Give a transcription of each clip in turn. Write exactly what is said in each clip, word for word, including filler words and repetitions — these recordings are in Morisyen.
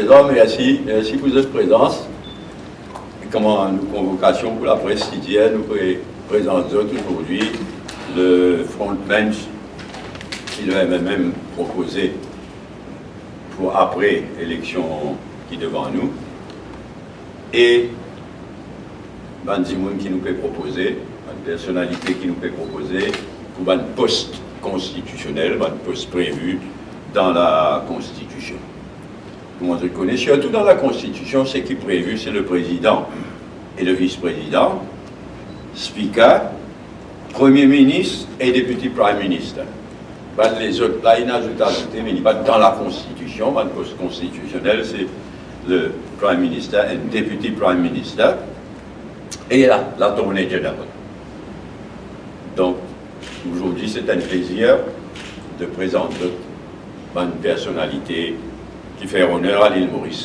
Prezan, mersi, mersi pou zot prezans. Kouma nou konvokasion pou lapres ti dir, nou pe prezant zot azordi le front bench ki le M M M propoze pou apre eleksion ki devan nou. E bann dimoun ki nou pe propoze, bann personalite ki nou pe propoze pou bann pos konstitisionel, bann pos previ dan lakonstitision. Kouma zot kone, sirtou dan lakonstitision, seki previ, se le prezidan e le vis-prezidan, spiker, premie minis e deputy prime minister. Bann lezot la, inn azout, azoute, me li pa dan lakonstitision. Bann pos konstitisionel, se le prime minister and deputy prime minister, e la, l'attorney general. Donk, azordi, se enn plezir de prezant zot bann personalite ki fer oner a Lil Moris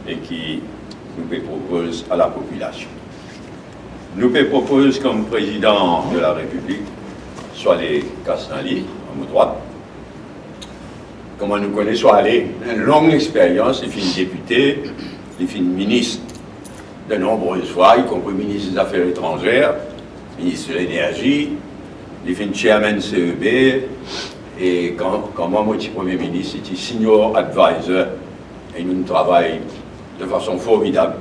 e ki nou pe propoz a lapopilasion. Nou pe propoz kom prezidan de larepiblik Soilé Kasnaly, a mo drwat. Kouma nou kone Soilé, enn long experyans, li finn depite, li finn minis de nonbrez fwa, ikonpri minis dezafer etranzer, minis lenerzi, li finn chairman C E B, e kan, kan mwa mo ti premie minis, li ti senior advisor, e nou travay de fason formidab.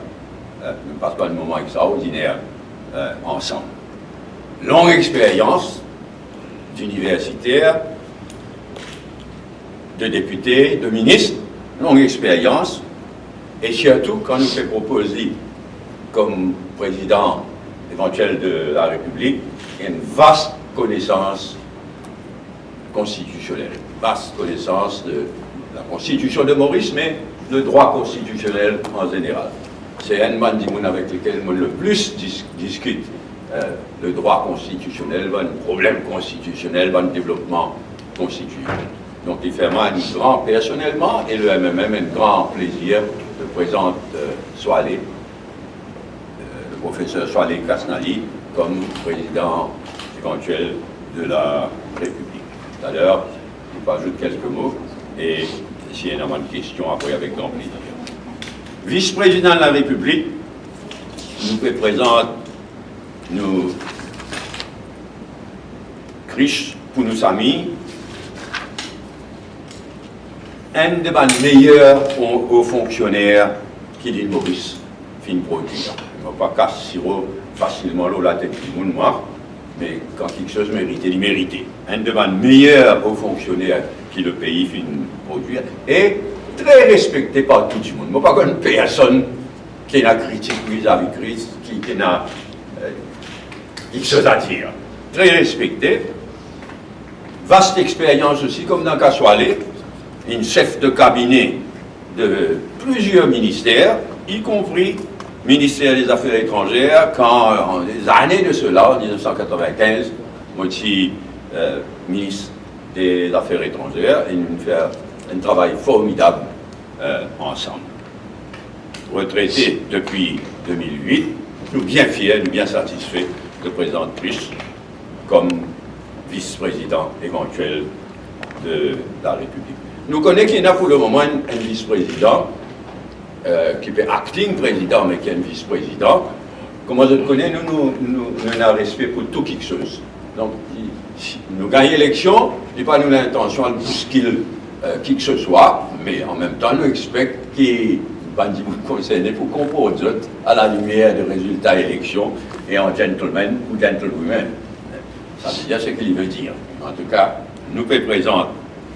Eh, nou pas bann moman extraordiner, eh, ansam. Long experyans d'iniversiter, de depite, de minis, long experyans, e sirtou kan nou pe propoz li kom prezidan evantiel de larepiblik, enn vas konesans konstitisionel, vas konesans de lakonstitision de Moris, me ledrwa konstitisionel an zeneral. Se enn bann dimoun avek lekel mo le plis dis-, diskit, eh, ledrwa konstitisionel, bann problem konstitisionel, bann devlopman konstitisionel. Donk, li fer mwa enn gran, personelman, e le M M M, enn gran plezir de prezant, eh, Soilé, eh, le profeser Soilé Kasnaly kom prezidan evantiel de larepiblik. Taler, nou pou azout kelke mo, e si ena bann kestion apre, avek gran plezir. Vis-prezidan larepiblik, nou pe prezant nou Krish Poonasamee, enn de bann meyer o-, o fonksioner ki Lil Moris finn prodwir. Mo pa kas siro fasilman lor latet dimoun, mwa, me kan kiksoz merite, li merite. Enn de bann meyer o fonksioner ki lepei finn prodwir, e tre respekte par tou dimoun. Mo pa konn personn ki ena kritik vizavi Krish, ki, ki ena, eh, kiksoz a dir. Tre respekte, vast experyans osi, kom dan ka Soilé, enn sef de kabine de plizier minister, ikonpri Minister de Zafer Etranzer, kan, an dezane de sela, an diznef san katrevinkinz, mo ti, eh, minis de Zafer Etranzer, e nou fer enn travay formidab, eh, ansam. Retrete depi de mil wit, nou bien fier, nou bien satisfe de prezant Krish kom vis-prezidan evantiel de larepiblik. Nou kone ki ena pou lemoman enn, enn vis-prezidan, eh, ki pe acting prezidan, me ki enn vis-prezidan. Kouma zot kone, nou, nou, nou, nou ena respe pou tou kiksoz. Donk, si nou gagn eleksion, li pa nou lintansion al bouskil, eh, kikeseswa, me anmemtan, nou expect ki bann dimoun konserne pou konport zot a la limier de rezilta eleksion, e an gentleman ou gentlewoman. Sa ve dir seki li ve dir. Antouka, nou pe prezant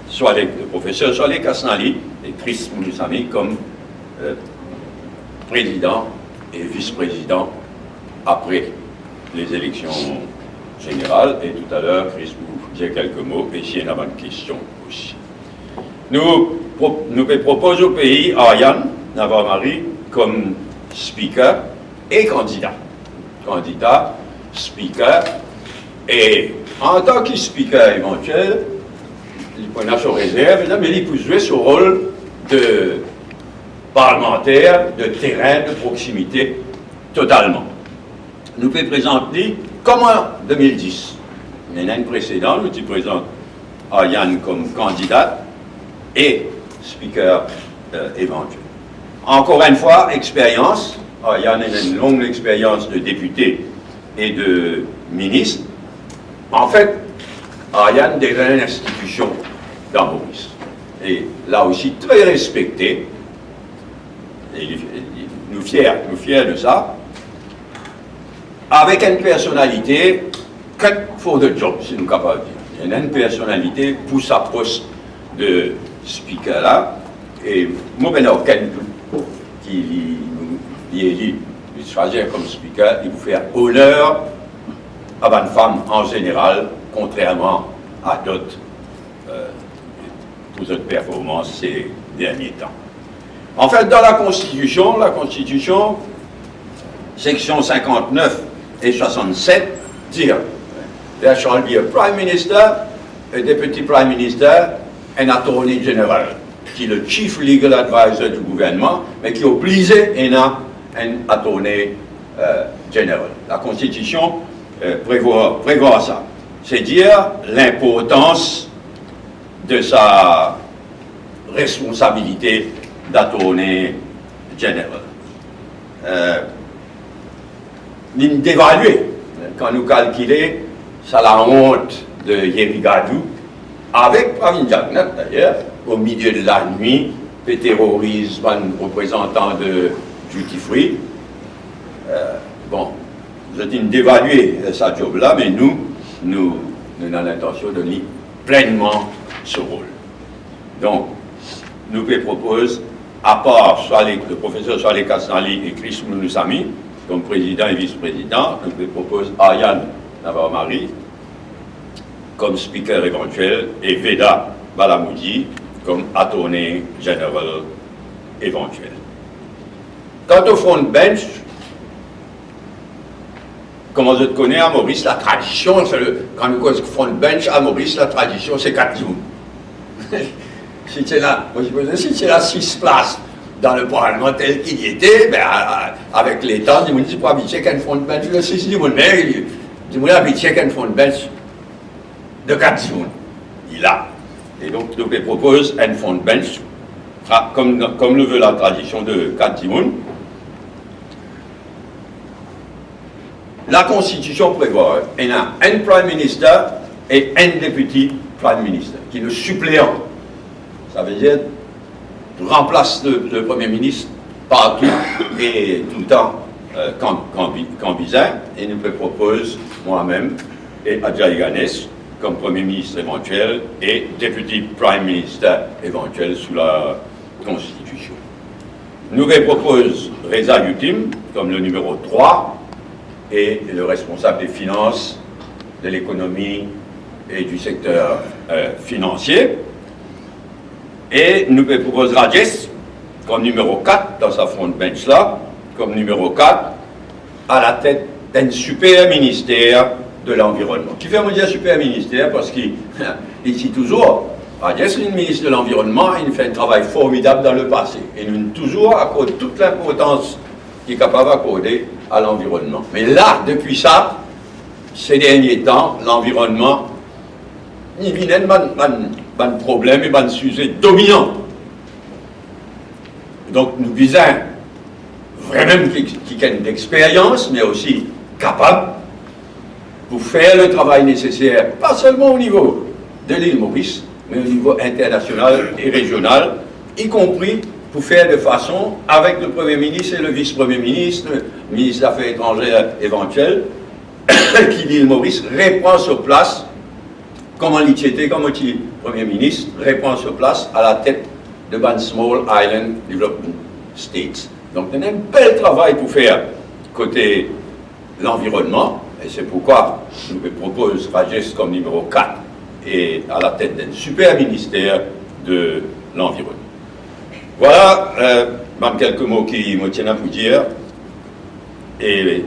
Soilé, le profeser Soilé Kasnaly e Krish Poonasamee kom, eh, prezidan e vis-prezidan apre lezileksion zeneral, e toutaler, Krish pou dir kelke mo, e si ena bann kestion osi. Nou pro-, nou pe propoz o pei Aryan Navarro-Marie kom spiker e kandida. Kandida, spiker, e antan ki spiker evantiel, li pou ena so rezerv, me li pou zwe so rol de parlmanter de terin, de proksimite, totalman. Nou pe prezant li kom an de mil dis. Ena enn presedan, nou ti prezant Aryan kom kandida e spiker, eh, evantiel. Encore une fois, expérience. Ariane a une longue expérience de député et de ministre. En fait, Ariane, des institutions dans Maurice. Et là aussi, très respecté. Et nous fiers, nous fiers de ça. Avec une personnalité cut for the job, si nou kapav dir. Li ena enn personalite pou sa pos de speaker la, e mo pena okenn dout ki li, li eli, li swazir kom speaker, li pou fer oner a bann fam an zeneral, kontrerman a dot, euh, pou zot performans se dernie tan. Anfin, dan la Konstitision, la Konstitision, seksion sinkant-nef e swasannset, dir, "There shall be a Prime Minister, a Deputy Prime Minister, an Attorney General," ki le Chief Legal Advisor du gouvernement, me ki oblize ena enn Attorney, euh, General. La Konstitision, euh, prevwa, prevwa sa. Se dir linportans de sa responsabilite d'Attorney General. Euh, li devalye, kan nou kalkile sa laont de Yeri Gadou, avek Pravin Jagannath dayer, au milieu de la nuit, pe teroriz bann reprezantan de duty free. Euh, bon, zot inn devalye, euh, sa job la, me nou, nou, nou ena lintansion donn li plennman so rol. Donk, nou pe propoz, apar Soale, le profeser Soale Khasnali e Chris Mounoussamy, kom prezidan e vis-prezidan, nou pe propoz Ariane Navarro-Marie kom speaker evantiel e Veda Balamoudi kom Attorney General evantiel. Kant o front bench, kouma zot kone, a Moris, latradision, se le, kan nou koz front bench, a Moris, latradision, se kat dimoun. Si ti ena, mo sipoze, si ti ena sis plas dan le parlman tel ki li ete, be, a, a, avek letan, dimoun ti pou abitie ki enn front bench, le sis dimoun, me dimoun abitie ki enn front bench de kat dimoun. Li la. E donk, nou pe propoz enn front bench, a, kom, kom nou ve latradision de kat dimoun. Lakonstitision prevwar ena enn Prime Minister e enn Deputy Prime Minister, ki le siplean. Savedir, ranplas le, le Premie Minis partou e toultan, euh, kan, kan bi-, kan bizin, e nou pe propoz mwa mem e Ajayi Ganesh kom Premie Minis evantiel e Deputy Prime Minister evantiel sou la Konstitision. Nou pe propoz Reza Youtim kom le nimero trwa e le responsab de finans, de lekonomi e di sekter, euh, finansie. E nou pe propoz Rajesh kom nimero kat dan sa front bench la, kom nimero kat, a latet d'enn siper minister de lanvironnman. Kifer mo dir siper minister? Parski li ti touzour, Rajesh, li minis de lanvironnman, li fer enn travay formidab dan lepase. E nou touzour akord tou linportans ki kapav akorde a lanvironnman. Me la, depi sa, se dernie tan, lanvironnman, li vinn enn bann, bann, bann problem e bann size dominan. Donk, nou bizin vremem ki, ki, ki enn experyans, me osi kapab pou fer le travay neseser, pa selman o nivo de lil Moris, me o nivo internasional e rezional, ikonpri pou fer de fason, avek le Premie Minis e le Vis-Premie Minis, le Minis Zafer Etranzer evantiel, ki lil Moris repran so plas kouma li ti ete, kouma ti Premie Minis, repran so plas a latet de bann Small Island Development States. Donk, ena enn bel travay pou fer kote lanvironnman, e se poukwa nou pe propoz Rajesh kom nimero kat e a latet d'enn siper minister de lanvironnman. Vwala, euh, bann kelke mo ki mo ti ena pou dir, e,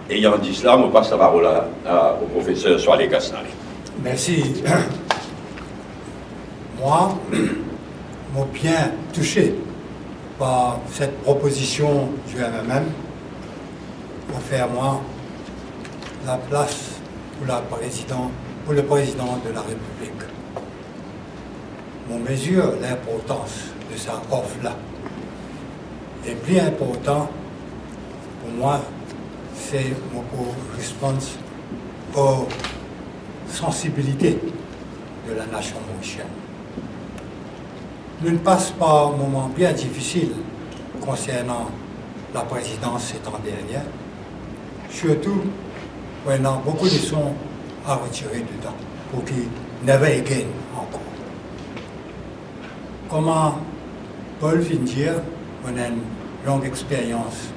e an dis la, mo pas laparol a, a, o profeser Soale Khasnali. Mersi. Mwa, mo bien touse par set propozision di M M M, ofer mwa laplas pou la prezidan, pou le Prezidan de la Repiblik. Mo mezir linportans de sa of la. E pli inportan pou mwa, se mo pou respond o sansibilite de la nasion morisienn. Nou'nn pas par moman bien difisil konsernan laprezidans set an dernie, sirtou pou ena boukou leson a retire dedan, pou ki never again ankor. Kouma Paul finn dir, mo ena enn long experyans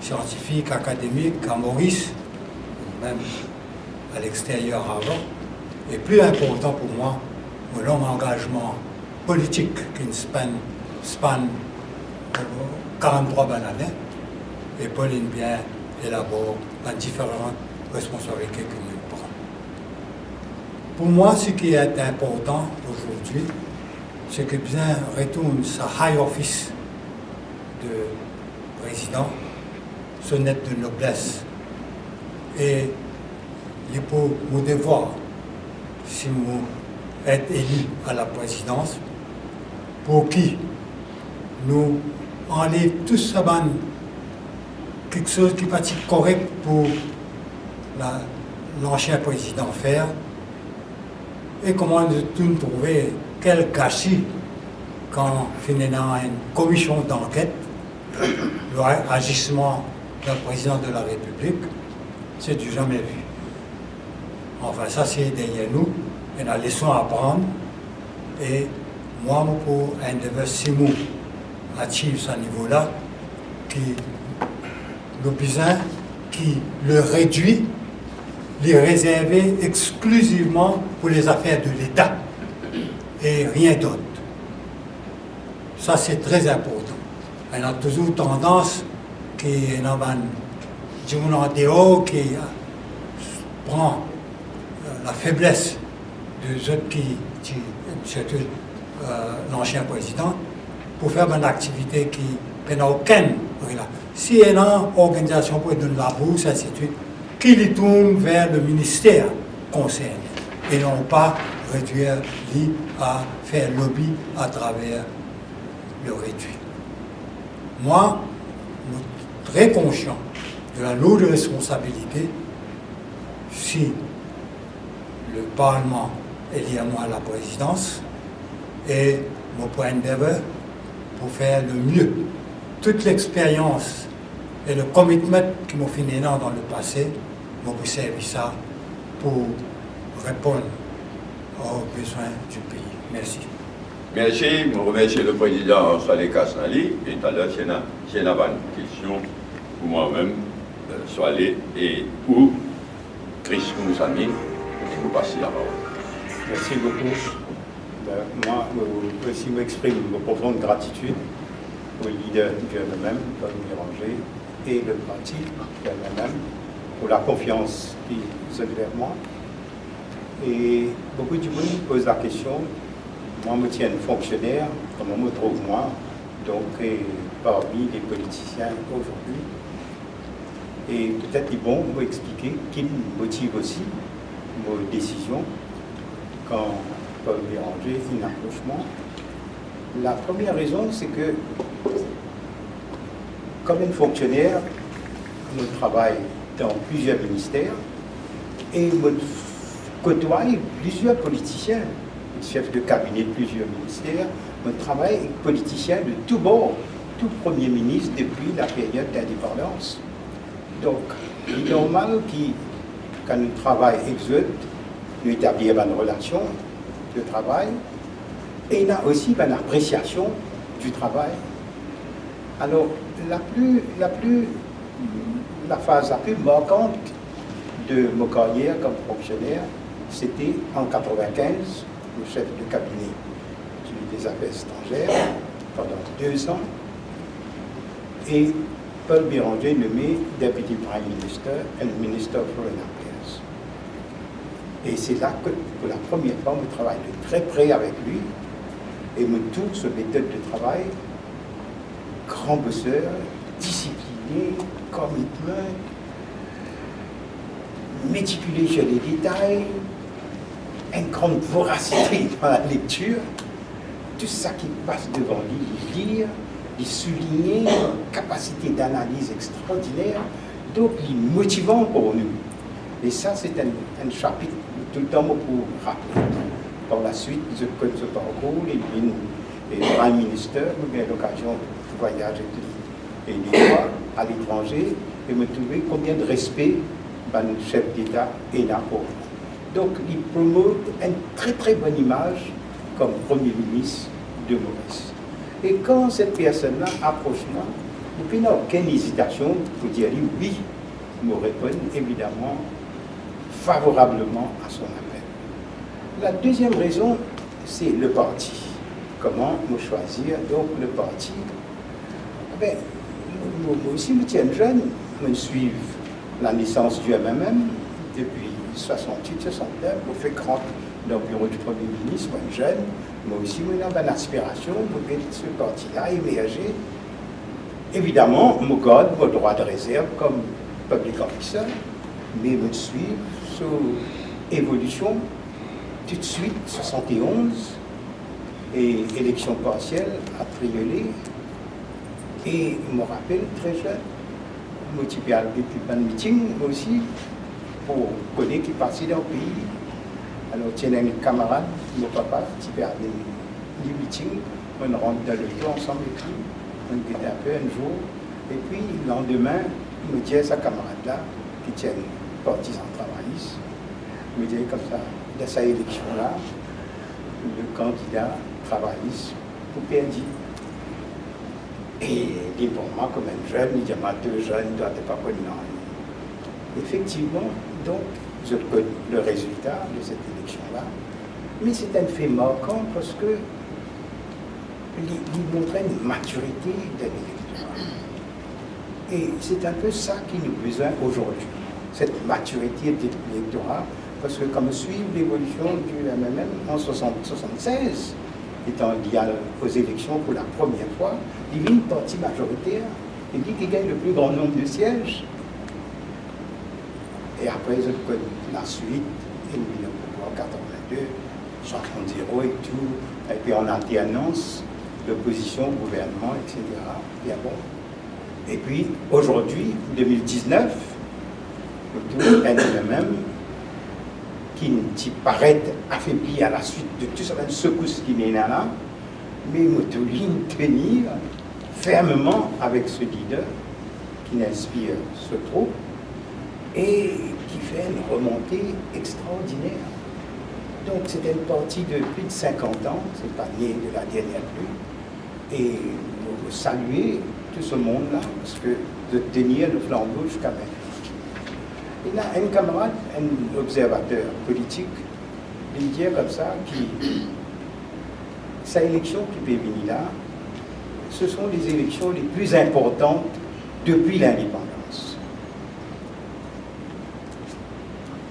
siantifik, akademik, a Moris, mem a lexteryer avan, e pli inportan pou mwa, mo long angazman politik ki spann, spann, eh, karant-trwa bann ane, e Paul inn bien elabor bann diferan responsabilite ki mo pran. Pou mwa, seki est inportan azordi, seki bizin retourn sa high office de prezidan, so net de nobles. E li pou mo devwar, si mo et eli a laprezidans, pou ki nou anlev tou sa bann kiksoz ki pa ti korek pou la, lansien prezidan fer, e kouma nou tourn trouve kel gasi kan finn ena enn komision danket lor azisman dan prezidan de la Repiblik, se du jamais vu. Anfin, sa se deryer nou, ena leson a aprann, e mwa, mo pou endeavor, si mo achieve sa nivo la, ki nou bizin ki le redwi, li rezerve exklizivman pou lezafer de Leta e rien dot. Sa se tre inportan. Ena touzour tandans ki ena bann dimoun andeor ki pran, eh, lafebles de zot ki, ki, sirtou, eh, lansien prezidan, pou fer bann aktivite ki pena okenn rela-, si ena organizasion pou donn labours, ainsi de suite, ki li tourn ver le minister konserni, e non pa redwir li a fer lobby atraver le redwi. Mwa, mo tre konsian de la lourd responsabilite si le Parlman elir mwa a laprezidans, e mo pou endeavor pou fer le mie. Tout lexperyans e le commitment ki mo finn ena dan le pase, mo pou servi sa pou reponn o bezwin di pei. Mersi. Mersi, mo remersie le prezidan Swale Kasnali, e taler si ena, si ena bann kestion pou mwa mem, eh, Swale e ou Chris Mouzami, e mo pas li laparol. Merci beaucoup. Ben, moi, euh, aussi m'exprime ma profonde gratitude au leader du M M M, Paul Bérenger, et le parti M M M pour la confiance qu'ils ont envers moi. Et beaucoup de monde pose la question, moi, je tiens un fonctionnaire, comment je trouve moi, donc, euh, parmi les politiciens aujourd'hui. E petet li bon mo explike ki motiv osi mo desizion kan Paul Bérenger inn apros mwa. La première raison, c'est que, comme un fonctionnaire, mo travay dan plizier minister e mo kotway plizier politisien, chef de kabine de plizier minister, mo travay ek politisien de tou bor, tou premie minis depi la period lindepandans. Donk, li normal ki, kan nou travay ek zot, nou etablir bann relasion de travay, e ena osi bann apresiasion di travay. Alor, la pli, la pli, la faz la pli markant de mo karyer kom fonksioner, sete an katrevin-kinz, le chef de cabinet du, des affaires étrangères pendant deux ans. Et Paul Bérenger nommé Deputy Prime Minister and Minister of Foreign Affairs. Et c'est là que, pour la première fois, je travaille de très près avec lui et je trouve sa méthode de travail, grand bosseur, discipliné, commitment, méticuleux sur les détails, une grande voracité dans la lecture. Tou sa ki pas devan li, li lir. Li souligne enn kapasite danaliz extraordiner, donk li motivan pou nou. E sa, se enn, enn sapit toultan mo pou raple. Par laswit, zot konn so parkour, li vinn, e, Prime Minister, mo gagn lokazion vwayaz ek li, e, de fwa aletranze, e mo trouve konbien de respe bann sef deta ena pou li. Donk, li promouv enn tre, tre bonn imaz kom Premie Minis de Moris. E kan set personn la apros mwa, mo pena okenn ezitasion pou dir li wi, mo reponn evidaman favorableman a son apel. La deziem rezon, se le parti. Kouma mo swazir, donk, le parti? Be, mo, mo, mo osi, mo ti enn zenn, mo swiv lanesans di M M M depi swasannwit, swasannef, mo fek rant dan biro di Premie Minis, mo enn zenn, mo osi, mo ena bann aspirasion, mo get so parti la emerze. Evidaman, mo gard mo drwa de rezerv kom public officer, me mo swiv so evolision. Toutswit, swasannonz, e eleksion parsiel a Triolet, e mo rapel tre zenn, mo ti pe al bann miting, mo osi, pou kone ki pase dan pei. Alor, ti ena enn kamarad mo papa ti pe al li miting, mo rant dan loto ansam ek li, mo get enpe enn zour, epi landime, mo dir sa kamarad la, ki ti enn partizan travayis, mo dir koumsa, dan sa eleksion la, le kandida travayis pou perdi. E li, pou mwa, kouma enn zenn, li dir mwa, "To zenn, twa, to pa konn nanye." Efektivman, donk, zot konn le rezilta de set eleksion la, me se enn fe markan parski li, li montre enn matirite dan lektorat. E se enpe sa ki nou bizin azordi, set matirite de lektorat, parski kan mo swiv levolision di M M M an swasannwit, swasannonz, letan li al o zeleksion pou lapremier fwa, li vinn parti mazoriter, e li ki gagn le pli gran nonb de siez. E apre, zot konn laswit, e li vinn o pouvwar katrevin-de, swasannzero e tou, epi an alternans, lopozision, gouvernman, etsetera. Bien bon. Epi, azordi, de mil diznef, nou trouv enn M M M ki ti paret afebli alaswit de tou sa bann sekous ki ena la, me mo touzour tenir fermeman avek so lider ki inspir so troup e ki fer enn remonte extraordiner. Donk, se enn parti de plis de sinkant an, se pa ne de la dernière pluie. E mo, mo salie tou so monn la, parski zot tenir le flanbo ziska mintnan. Ena enn kamarad, enn obzervater politik, li dir koumsa ki sa eleksion ki pe vini la, ce sont les élections les plus importantes depuis l'indépendance.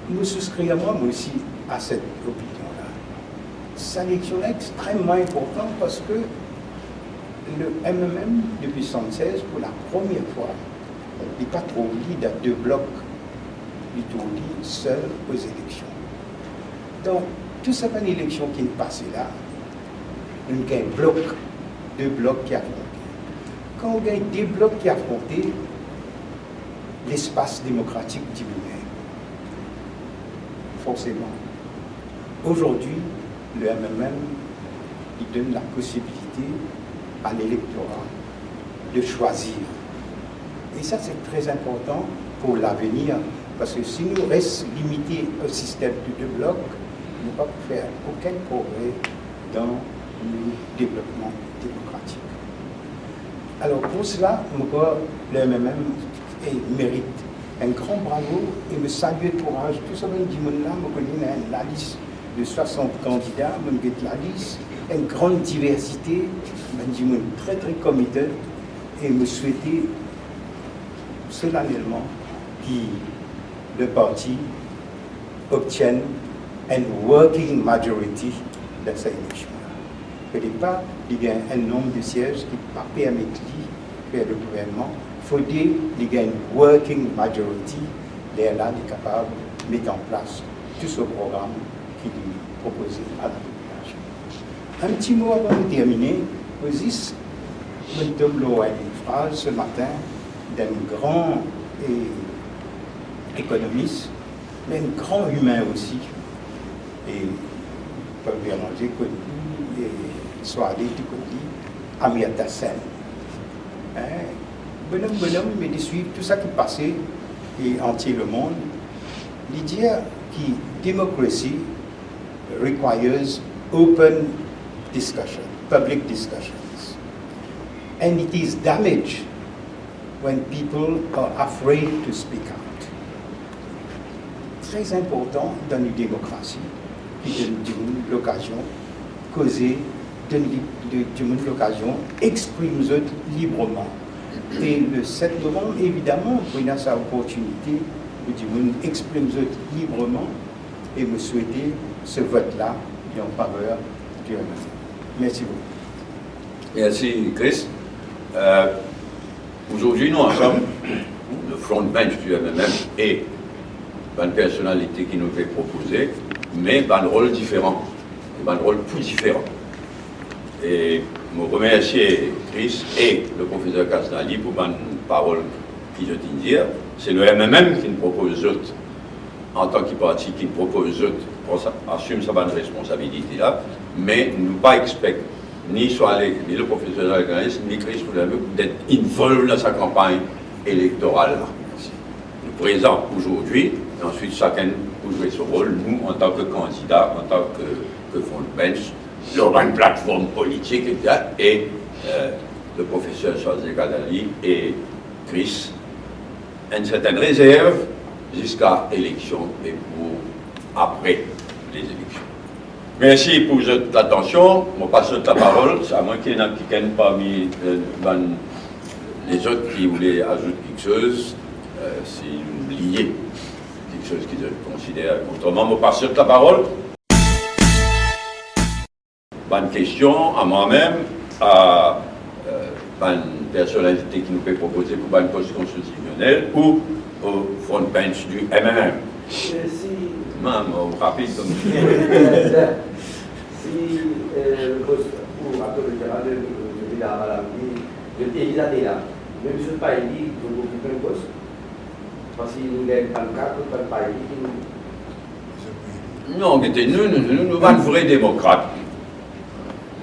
Mo souskrir mwa, mwa osi, a set opinion la. Sa eleksion la extrememan inportan parski le M M M, depi swasannonz, pou lapremier fwa, li pa trouv li dan de blok, li trouv li sel o zeleksion. Donk, tou sa bann eleksion ki pase la, nou gagn blok, de blok ki afronte. Kan ou gagn de blok ki afronte, lespas demokratik diminue. Forseman. Azordi, le M M M, li donn laposibilite a lelektora de swazir. E sa, se tre inportan pou lavenir, parski si nou res limite o sistem de de blok, nou pa pou fer okenn progre dan nou devlopman demokratik. Alor, pou sela, mo krwar le M M M, e, merit enn gran bravo, e mo salie kouraz tou sa bann dimoun la. Mo kone ena enn lalis de swasant kandida, mo get lalis, enn gran diversite, bann dimoun tre, tre committed, e mo swete solanelman ki le parti obtienn enn working majority dan sa eleksion la. Fode pa li gagn enn nonb de siez ki pa permet li fer le gouvernman, fode li gagn working majority, lerla li kapav met an plas tou so program ki li propoze a lapopilasion. Enn ti mo avan nou termine, pou zis Mo tom lor enn fraz se matin d'enn gran, e, ekonomis, me enn gran imin osi. E Paul Bérenger konn li, e Soirée, tou konn li, Amartya Sen. Hein? Bonom, bonom, me li swiv tou sa ki pase, e antie lemond. Li dir ki democracy requires open discussion, public discussions. And it is damaged when people are afraid to speak out. Tre inportan dan nou demokrasi ki donn dimoun lokazion koze, donn li, donn dimoun lokazion exprim zot libreman. E le set novanm, evidaman, pou ena sa oportinite pou dimoun exprim zot libreman, e mo swete se vot la li an faver di M M M. Mersi boukou. Mersi, Chris. Euh, aujourd'hui, nou ansam, le front bench du M M M e bann personalite ki nou pe propoze, me bann rol diferan, e bann rol tou diferan. E mo remersie Chris e le profeser Kasnali pou bann parol ki zot inn dir. Se le M M M ki propoz zot antan ki parti ki propoz zot pran sa, asim sa bann responsabilite la, me nou pa expek ni Soirée, ni le profeser Kasnali, ni Chris Foulamé pou et involve dan sa kanpagn elektoral la. Nou prezan aujourd'hui, e answit sakenn pou zwe so rol, nou antan ki kandida, antan ki, ki front bench, lor bann platform politik, etsetera, e, euh, le profeser Soirée Kasnali e Chris, enn sertenn rezerv ziska eleksion e pou apre lezileksion. Mersi pou zot latansion. Mo pas zot laparol, amwin ki ena kikenn parmi, euh, bann lezot ki oule azout kiksoz, euh, si nou bliye kiksoz ki zot konsider otreman, mo pas zot laparol. Bann kestion a mwa mem, a, euh, bann personalite ki nou pe propoze pou bann pos konstitisionel ou o front bench du M M M. Euh, si Mam, o rapid koumsa. Si, euh, le poste pour attorney general de, de, de Madame, de, de Elisa Dela, mem si pa li, donk, okipe enn pos, parski nou gagn trannkat, nou pa li, nou Non, gete, nou, nou, nou, nou bann vre demokrat.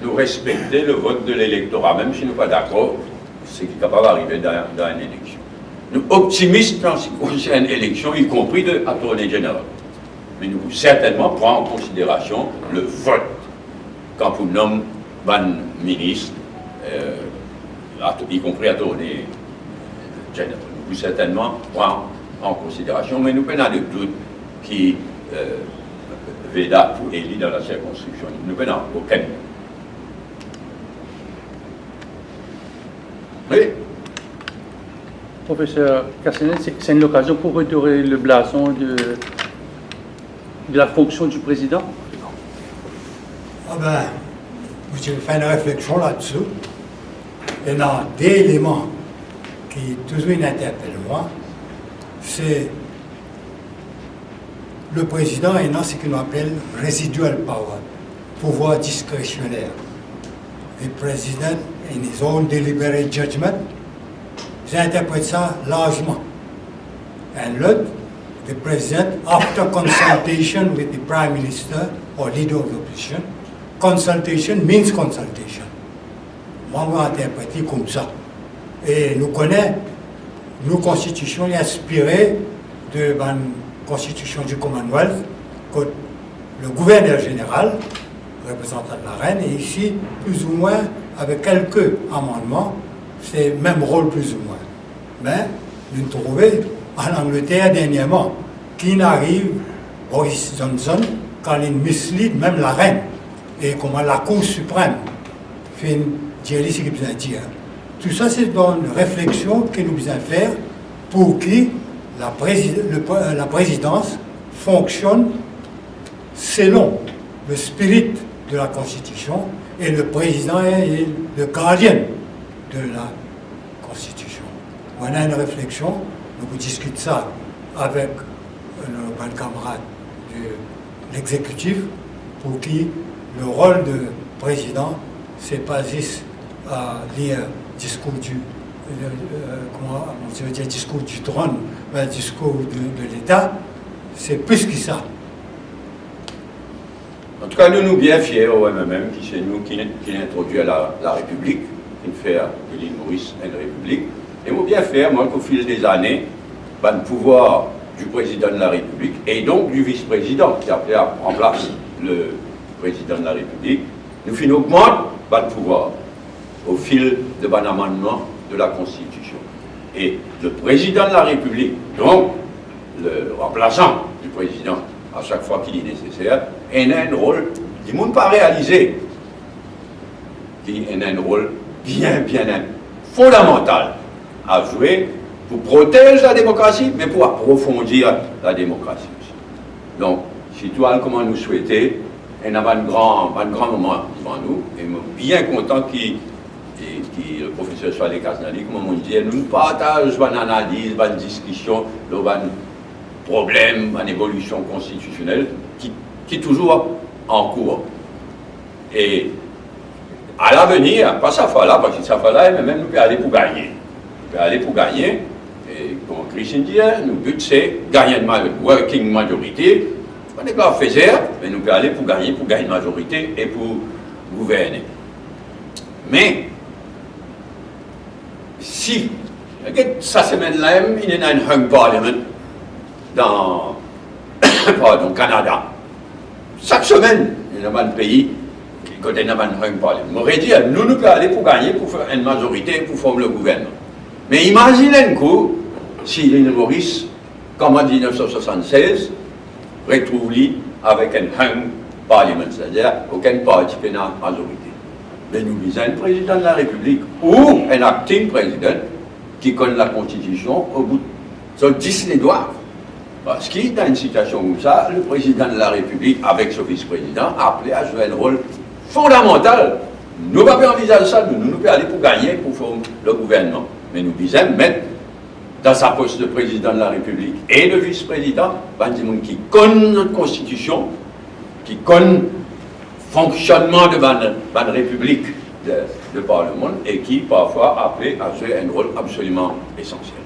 Nou respekte le vot de lelektora, mem si nou pa dakor seki kapav arive dan, dan enn eleksion. Nou optimis an se ki konsern eleksion, ikonpri de attorney general. Me nou pou sertennman pran an konsiderasion le vot kan pou nom bann minis, euh, at-, ikonpri attorney general. Nou pou sertennman pran an konsiderasion, me nou pena de dout ki, euh, Veda pou eli dan la sirkonskripsion. Nou pena okenn. Wi. Profeser Castanet, c'est, c'est une occasion pour redorer le blason de, de la fonction du président ? Ah ben, mo ti fer enn refleksion ladsi. Ena de eleman ki touzour inn interpel mwa, se le prezidan ena seki nou apel residual power, pouvwar diskresioner. The president in his own deliberate judgment, zot interpret sa larzman. And lot, the president, after consultation with the prime minister or leader of the opposition, consultation means consultation. Mwa, mo interpret li koumsa. E nou kone, nou konstitision li inspire de bann konstitision du Commonwealth, kot le gouverner zeneral, reprezantan de larenn, e isi, plizoumwin, avek kelke amannman, se mem rol plizoumwin. Me nou trouve, an Angleter dernierman, ki'nn ariv Boris Johnson, kan li'nn mislead mem larenn, e kouma Lakour Siprem finn dir li seki bizin dir. Tou sa, se bann refleksion ki nou bizin fer pou ki la prezi-, le pre-, la prezidans fonksionn selon le spirit de la Konstitision, e le prezidan est le gardien de la Konstitision. Mo ena enn refleksion, nou pou diskit sa avek, euh, nou bann kamarad de l'exécutif, pou ki le rol de prezidan, se pa zis, euh, lir Discours du, euh, euh, comment, je veux dire, discours du trône, ben, discours de, de l'État, c'est plus que ça. Antouka, nou, nou bien fier, O M M M, ki se nou ki, ki introdwir la, la Repiblik, ki fer de Lil Moris enn repiblik. E nou bien fier, mwa, ki o fil dezane, bann pouvwar du président de la République et donc du vice-président, ki apre a ranplas le président de la République, nou finn ogmant bann pouvwar o fil de bann amannman de la Konstitision. E le président de la République, donc le remplaçant du président, a sak fwa ki li neseser, ena enn rol dimoun pa realize, ki ena enn rol bien, bien in-, fondamantal a zwe pou protez la demokrasi, me pou aprofondir la demokrasi osi. Donk, sirtou al kouma nou swete, ena bann gran, bann gran moman devan nou, e mo bien kontan ki, ki, ki le profeser Soilihi Khaznani, kouma mo dir, nou partaz bann analiz, bann diskision lor bann problem, bann evolision konstitisionel ki, ki touzour an kour. E a lavenir, pa sa fwa la, parski sa fwa la, mem nou pe ale pou gagne. Nou pe ale pou gagne, e kouma Chris inn dir, nou bit se gagn enn ma-, working majority. Pa nek la fezer, me nou pe ale pou gagne, pou gagn mazorite e pou gouverne. Me si, get sa semenn la mem, inn ena enn hung parliament dan, pardon, Kanada. Sak semenn, ena bann pei kot ena bann hung parliament. Mo redir, nou, nou pe ale pou gagne, pou fer enn mazorite, pou form le gouvernman. Me imazinn enn kou, si Lil Moris, kouma diznef san swasann-sez, retrouv li avek enn hung parliament, setadir okenn parti pena mazorite. Me nou bizin enn prezidan de la Repiblik ou enn acting president ki konn la Konstitision o bout so dis ledwa. Parski dan enn sitiasion koumsa, le prezidan de la Repiblik avek so vis-prezidan apel a zwe enn rol fondamantal. Nou pa pe anvizaz sa, nou, nou, nou pe ale pou gagne, pou form le gouvernman. Me nou bizin met dan sa pos de prezidan de la Repiblik e de vis-prezidan, bann dimoun ki konn nou Konstitision, ki konn fonksionnman de bann, bann repiblik de, de par lemond e ki parfwa apel a zwe enn rol absoliman esansiel.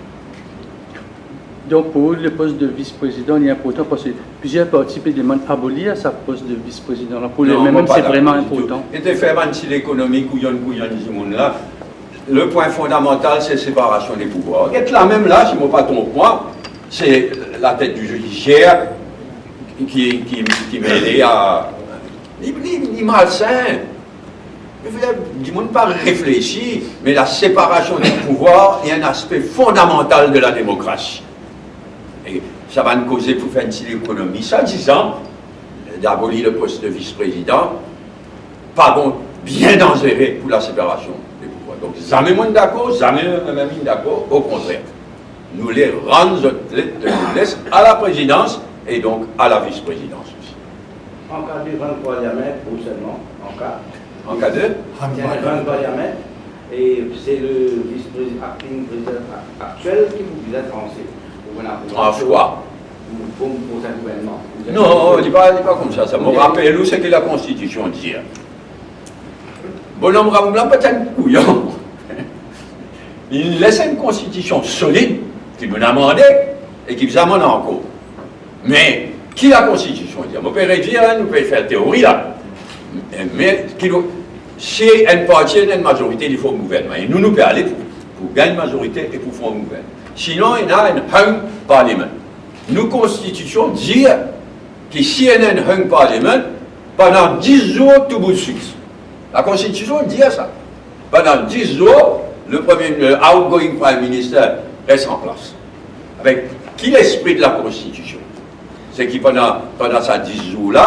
Donk, pou ou, le pos de vis-prezidan, li inportan parski plizier parti pe demann abolir sa pos de vis-prezidan la. Pou le M M M, se vreman inportan. Non, mo pa dakor ditou. Get fer bann ti lekonomi kouyon kouyon dimoun la. Le pwin fondamantal, se separasion de pouvwar. Get la mem la, si mo pa tronp mwa, se latet di zidisier ki, ki, ki mele a, li, li, li malsin. Dimoun pa reflesi, me la separasion de pouvwar, li enn aspe fondamantal de la demokrasi. E sa bann koze pou fer enn ti lekonomi, swadizan, d'abolir le pos de vis-prezidan, pa bon, bien danzere pou la separasion de pouvwar. Donk, zame mo'nn dakor, zame mem inn dakor, okontrer. Nou le rann zot, le, le, les a la prezidans e donk a la vis-prezidans osi. An ka de rann parliament proseneman, an ka. An ka de? Rann parliament. Rann parliament, e se le vis-prezidan, acting prezidan aktiel ki pou bizin transe. Pou nou... Trans kwa? Pou, pou, pou sa gouvernman. Non, li pa, li pa koumsa, sa. Mo rapel ou seki la Konstitision dir. Bonom Ramoub la pa ti enn kouyon. Li les enn Konstitision solid ki nou'nn amande e ki bizin amenn ankor. Me ki la Konstitision dir? Mo pe redir, nou pe fer teori la. Me ki nou, si enn parti ena enn mazorite, li form gouvernman. E nou, nou pe ale pou, pou gagn mazorite e pou form gouvernman. Sinon, ena enn hung parliament. Nou Konstitision dir ki si ena enn hung parliament, pandan dis zour, tou bouz fix. La Konstitision dir sa. Pandan dis zour, le premie, le outgoing prime minister res an plas. Avek ki lespri de la Konstitision? Seki pandan, pandan sa dis zour la,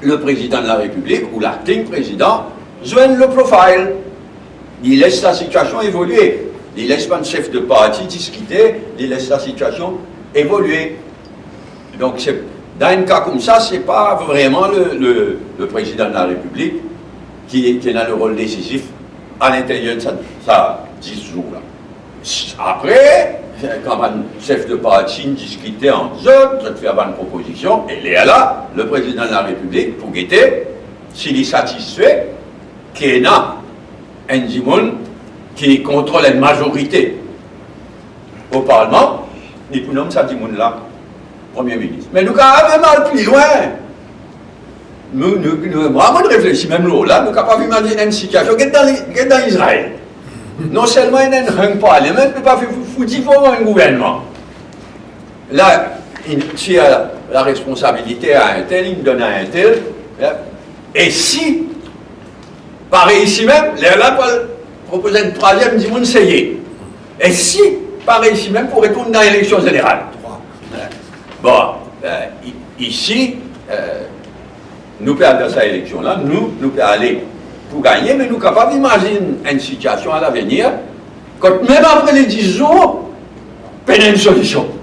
le prezidan de la Repiblik ou l'acting prezidan zwenn low profile. Li les sa sitiasion evolie. Li les bann sef de parti diskite, li les sa sitiasion evolie. Donk, se, dan enn ka koumsa, se pa vreman le, le, le prezidan de la Repiblik ki, ki ena le rol desizif a linteryer de sa, sa dis zour la. Apre, kan bann sef de parti inn diskite ant zot, zot fer bann propozision, e lerla, le prezidan de la Repiblik pou gete si li satisfe ki ena enn dimoun ki kontrol enn mazorite o parlman, li pou nom sa dimoun la Premie Minis. Me nou kapav mem al pli lwin. Nou, nou, nou, mwa, mo reflesi mem lor la, nou kapav imazinn enn sitiasion, get dan li-, get dan Izrael. Non selman ena enn hung parliament, me pa fou-, fouti form enn gouvernman. La, inn tir la responsabilite a entel, inn donn a entel, e si pa reisi mem, lerla pou al propoz enn trwaziem dimoun seye. E si pa reisi mem, pou retourn dan eleksion zeneral. Bon, eh, i-, isi, eh, nou pe al dan sa eleksion la, nou, nou pe ale pou gagne, me nou kapav imazinn enn sitiasion a lavenir, kot mem apre le dis zour, pena enn solision.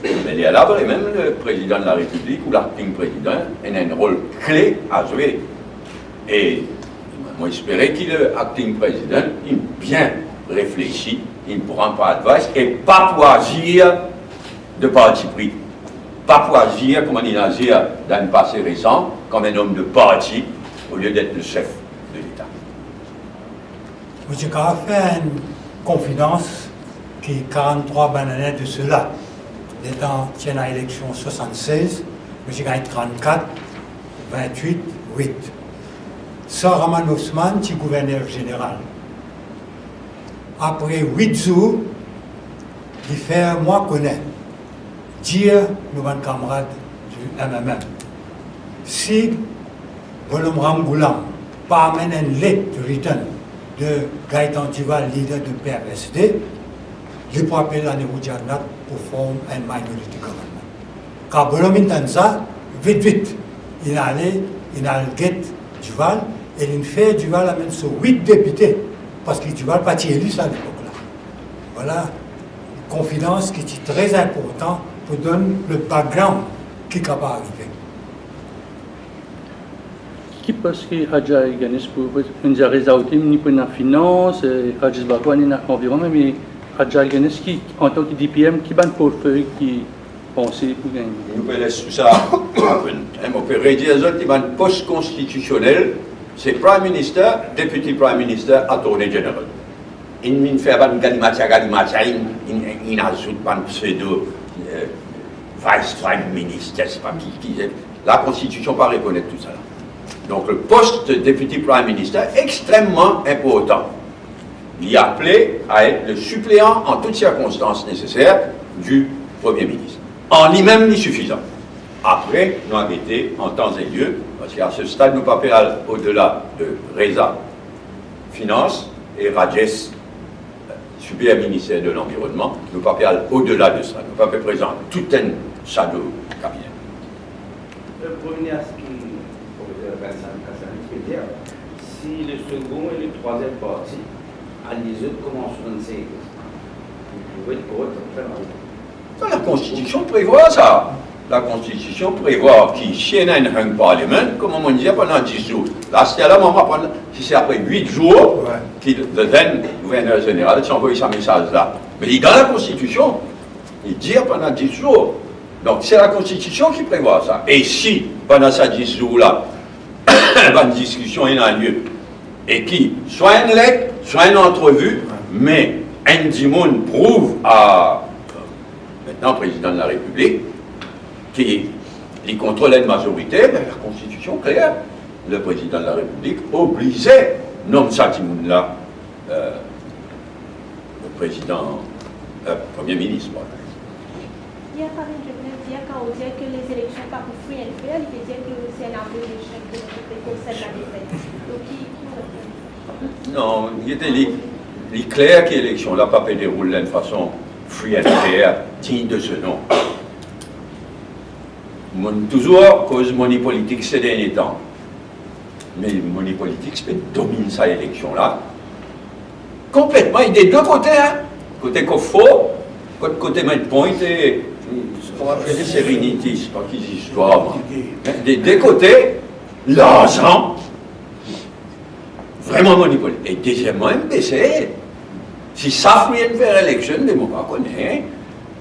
Me lerla, vremem, le prezidan de la Repiblik ou l'acting prezidan ena enn rol kle a zwe. E mo espere ki le acting president inn bien reflesi, inn pran par advice e pa pou azir de parti pri, pa pou azir kouma li inn azir dan pase resan, kom enn om de parti, olie d'être le chef de l'État. Mo ti kapav fer enn konfidans ki karanntrwa bann ane de sela, letan ti ena eleksion swasannsez, mo ti gagn trannkat, vintwit, wit. Sir Rahman Osman ti gouverner zeneral. Apre wit zour, li fer mwa kone, dir nou bann kamarad di M M M, si Bonhomme Ramgoolam pa amenn enn let written de Gaëtan Duval, lider de P F S D, li pou apel Anirudh Jagannath pou form enn minority government. Kan Bonhomme inn tann sa, vit, vit, inn ale, inn al get Duval, e linn fer Duval amenn so wit depite, parski Duval pa ti eli sa lepok la. Vwala, konfidans ki ti tre inportan pou donn le background ki kapav arive. Ki pos ki Hadji Ali Ganesh pou, pou, pou dir Reza Otim, li pou ena finans, eh, Rajesh Bhargava, li ena anvironman, me Hadji Ali Ganesh ki, antan ki D P M, ki bann portfey ki panse pou gagn? Nou pe les tou sa open. Mo pe redir zot, li bann pos konstitisionel, se Prime Minister, Deputy Prime Minister, Attorney General. Inn, inn fer bann galimatia, galimatia, inn, inn, inn azout bann pseudo, eh, Vice Prime Minister, se pa ki, ki, eh, Lakonstitision pa rekonet tou sa la. Donk, le post de Deputy Prime Minister extrememan inportan. Li apele a et le suppléant en toutes circonstances nécessaires du Premier ministre. An limem, li sifizan. Apre, nou a gete an tan e lie, parski a se stad, nou pa pe al odela de Reza, finans, e Rajesh, super minister de lanvironnman, nou pa pe al odela de sa, nou pa pe prezant tou enn shadow cabinet. Pou revini a seki profeser Vincent Kassanis pe dir, si le second e le troisième parti, a lezot kouma swasannsez, li pou ret korek pou fer larout. Non, Lakonstitision prevwar sa. Lakonstitision prevwar ki si ena enn hung parliament, kouma mo dir, pandan dis zour. Aster la, mo pa konn si se apre wit zour, wi, ki the then gouverneur zeneral ti anvoy sa mesaz la. Me li dan Lakonstitision, li dir pandan dis zour. Donk, se Lakonstitision ki prevwar sa. E si, pandan sa dis zour la, bann diskision ena lie, e ki swa enn let, swa enn antrevi, me enn dimoun prouv a, mintnan, Prezidan de la Repiblik, ki li kontrol enn mazorite, be, Lakonstitision kler, le Prezidan de la Repiblik oblize nom sa dimoun la, euh, le Prezidan, euh, Premie Minis, bon. Yer, Farid Dieupene dir, kan ou dir ke lezileksion pa pou free and fair, li pe dir ke se enn aveu d'echec de notre côté, konsèt la défaite. Donk, ki, ki ou reponn? Non, li ete, li, li kler ki eleksion la pa pe deroul dan enn fason free and fair, digne de ce nom. Mo touzour koz moni politik se dernie tan. Me moni politik pe dominn sa eleksion la konpletman, e de de kote, hein. Kote Koffo, kot-, kote Med Point, e, kouma apel li, Serenity, se pa ki zistwar, mwa. De de kote, larzan, vreman moni politik. E dezieman, M B C, si sa free and fair election, me mo pa kone, hein.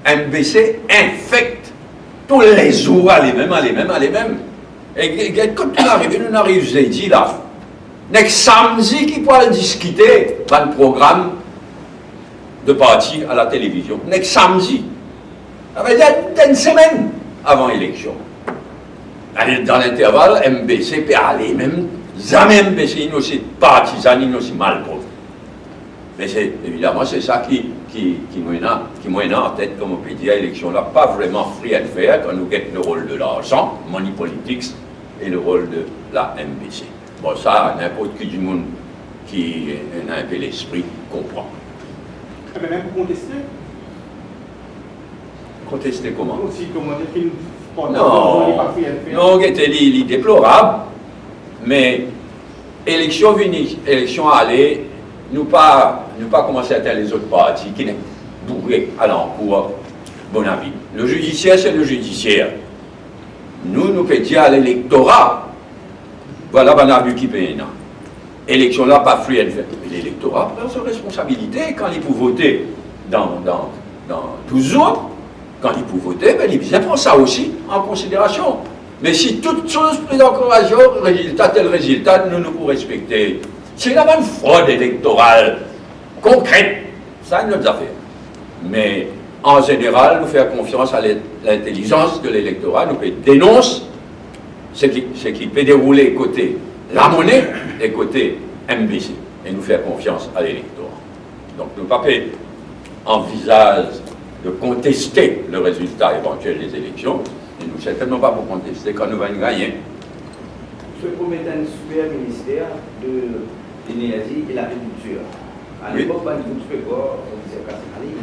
M B C infect toulezour, ale mem, ale mem, ale mem. E, e, e kot nou arive, nou ariv zedi la. Nek samdi ki pou al diskite bann program de parti a la televizion, nek samdi. Savedir enn semenn avan eleksion. Dan, dan linterval, M B C pe ale, mem zame M B C inn osi partizan, inn osi malprop. Me se, evidaman, se sa ki, ki, ki mo ena, ki mo ena an tet, kouma pe dir, eleksion la pa vreman free and fair, kan nou get le rol de larzan, money politics, e le rol de la M B C. Bon, sa, ninport ki dimoun ki ena inpe lespri konpran. Ebe, mem pou konteste? Konteste kouma? Osi, kouma li finn pandan dez an, li pa fer, fer. Non, gete, li, li deplorab, me eleksion vini, eleksion ale, nou pa, nou pa kouma sertin lezot parti ki nek boure alankour, mon avi. Le judiciaire, c'est le judiciaire. Nou, nou pe dir a lelektora, vwala bann abi ki pe ena. Eleksion la pa free and fair. Me lelektora pran so responsabilite kan li pou vote dan, dan, dan douz zour. Kan li pou vote, be, li bizin pran sa osi an konsiderasion. Me si tou kiksoz priz an konsiderasion, rezilta, tel rezilta, nou, nou pou respekte. Si ena bann frod elektoral konkret, sa enn lot zafer. Me, an zeneral, nou fer konfians a le-, lintelizans de lelektora, nou pe denons seki, seki pe deroule kote lamone e kote M B C. E nou fer konfians a lelektora. Donk, nou pa pe anvizaz de konteste le rezilta evantiel de eleksion, e nou sertennman pa pou konteste kan nou va gagne. Zot promet enn super minister de lenerzi e lagrikiltir. Wi. Alepok, bann dimoun ti pe krwar, komiser Kassim Ali.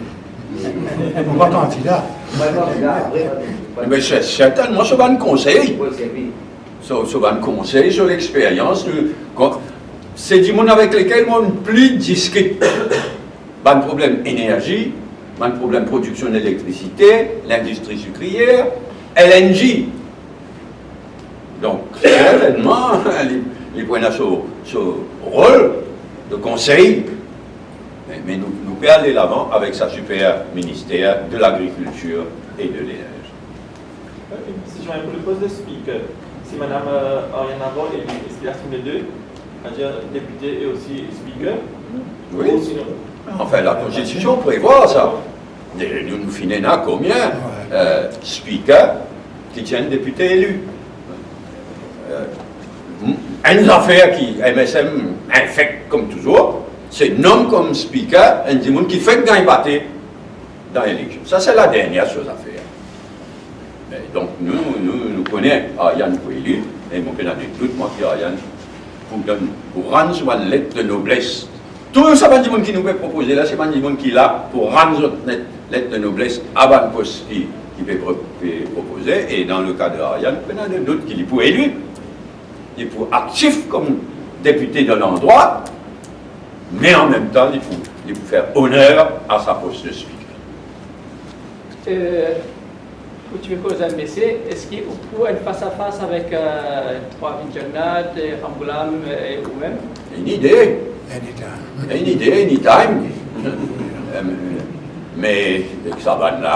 Ou pa kandida. Ou pa kandida, apre, pa de, pa de... Me se sertennman so bann konsey. Wi, se li. So, so bann konsey, so lexperyans, nou, kon-, se dimoun avek lekel mo pli diskit bann problem enerzi, bann problem prodiksion elektrisite, lindistri sikriyer, L N G. Donk, sertennman, li, li pou ena so, so rol de konsey, me, me nou, nou pe ale lavan avek sa super minister de lagrikiltir e de lenerzi. Euh, une décision pour le poste de speaker. Si Madame, euh, Ariane Navor est élue, est-ce qu'il assume les deux, c'est-à-dire député et aussi speaker? Oui. Ou sinon? Enfin, la Constitution prévoit ça. E nou, nou finn ena konbien, euh, speaker ki ti enn depite eli? Euh, enn zafer ki M S M infekt, kom touzour, se nom kom speaker enn dimoun ki fek gagn bate dan eleksion. Sa, se ladernie so zafer. Me donk, nou, nou, nou kone Ariane pou eli, e mo pena de dout, mwa, ki Ariane pou donn, pou rann so bann let de nobles. Tou sa bann dimoun ki nou pe propoze la, se bann dimoun ki la pou rann zot let, let de nobles a bann pos ki, ki pe pro-, pe propoze. E dan le ka de Ariane, pena de dout ki li pou eli. Li pou aktif kom depite de landrwa, me an mem tan, li pou, li pou fer oner a sa pos de speaker. Euh, ou ti pe koz M B C, eski ou pou enn fas a fas avek, euh, Pravin Jugnauth, euh, Ramgoolam, euh, e ou mem? Enn ide. Anytime. Enn ide, anytime. Euh, me, ek sa bann la,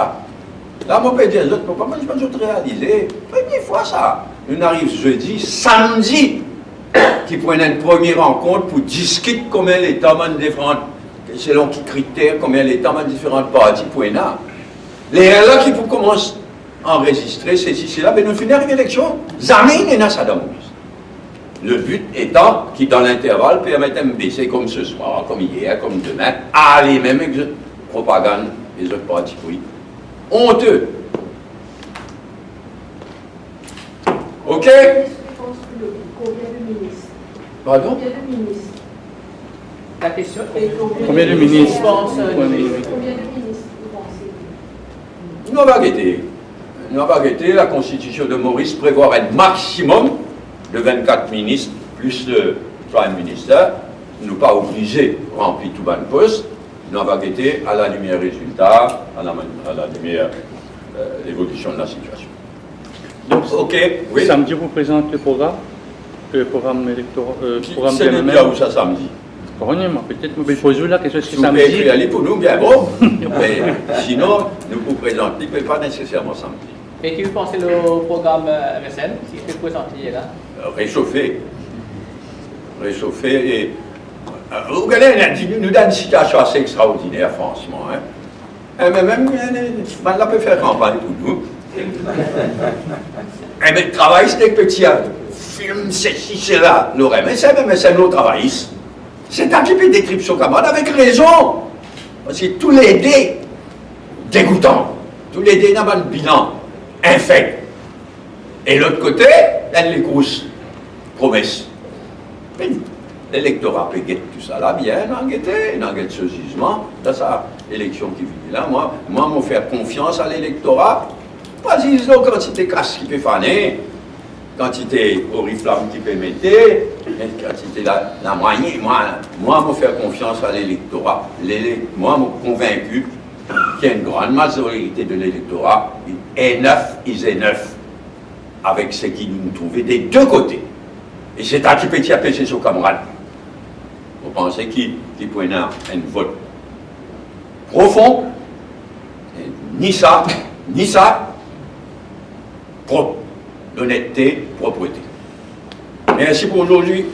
la, mo pe dir zot, mo pa, mo pa zot realize, premie fwa sa, nou ariv zedi, samdi, ki pou ena enn premie rankont pou diskit konbien leta bann diferan, selon ki kriter, konbien leta bann diferan parti pou ena. Lerla ki pou koumans anrezistre, sesi, sela, be nou finn ariv eleksion, zame ena sa dan Moris. Le but etan ki dan linterval, permet M B C, kom seswar, kom iyer, kom demin, ale mem ek zot propagann e zot parti poli. Onte. Ok? Konbien de minis? Pardon? Konbien de minis? La kestion, e konbien de minis? Konbien de minis? Konbien de minis ou panse? Nou ava gete. Nou ava gete, la Konstitision de Moris prevwar enn maximum de vennkat minis plis le Prime Minister. Nou pa oblize ranpli tou bann pos. Nou ava gete a la limier rezilta, a la man-, a la limier, euh, levolision de la sitiasion. Donk, ok, wi. Samdi, ou prezant le program, euh, program elektor-, euh, ki, program se de M M M. Ki dir ou sa samdi? Bon, non, mwa, petet, mo pe poz ou la kestion, eski samdi? Si ou pe ekrir li pou nou, bien bon. Me sinon, nou pou prezant li, me pa neseserman samdi. Me ki ou panse le program, euh, M S M, ki pe prezant li la? Euh, resofe. Resofe e Ou gete, nou, nou dan enn sitiasion ase extraordiner, fransman, en. E mem, mem, e, bann la pe fer kanpagn pou nou. E mem travayis nek pe tir film, sesi, sela, nou reme sa, me, me sa nou travayis. Se ta ki pe detri so kamarad avek rezon. Parski toulede degoutan. Toulede ena bann bilan infek. E lot kote, enn lekous promes. Me lelektora pe get tousala bien, nou al gete, nou al get so zizman dan sa eleksion ki vini la. Mwa, mwa, mo fer konfians a lelektora. Pa ziz lor kantite kas ki pe fane, kantite oriflam ki pe mete, e kantite la, lamwayin. Mwa, mwa, mo fer konfians a lelektora. Lele-, mwa, mo konvinki ki enn gran mazorite de lelektora, enough is enough, avek seki nou trouve de de kote. E se ta ki pe tir pese so kamarad. Mo panse ki, ki pou ena enn vot profon, e ni sa, ni sa, prop, lonette, proprete. Mersi pou ozordi.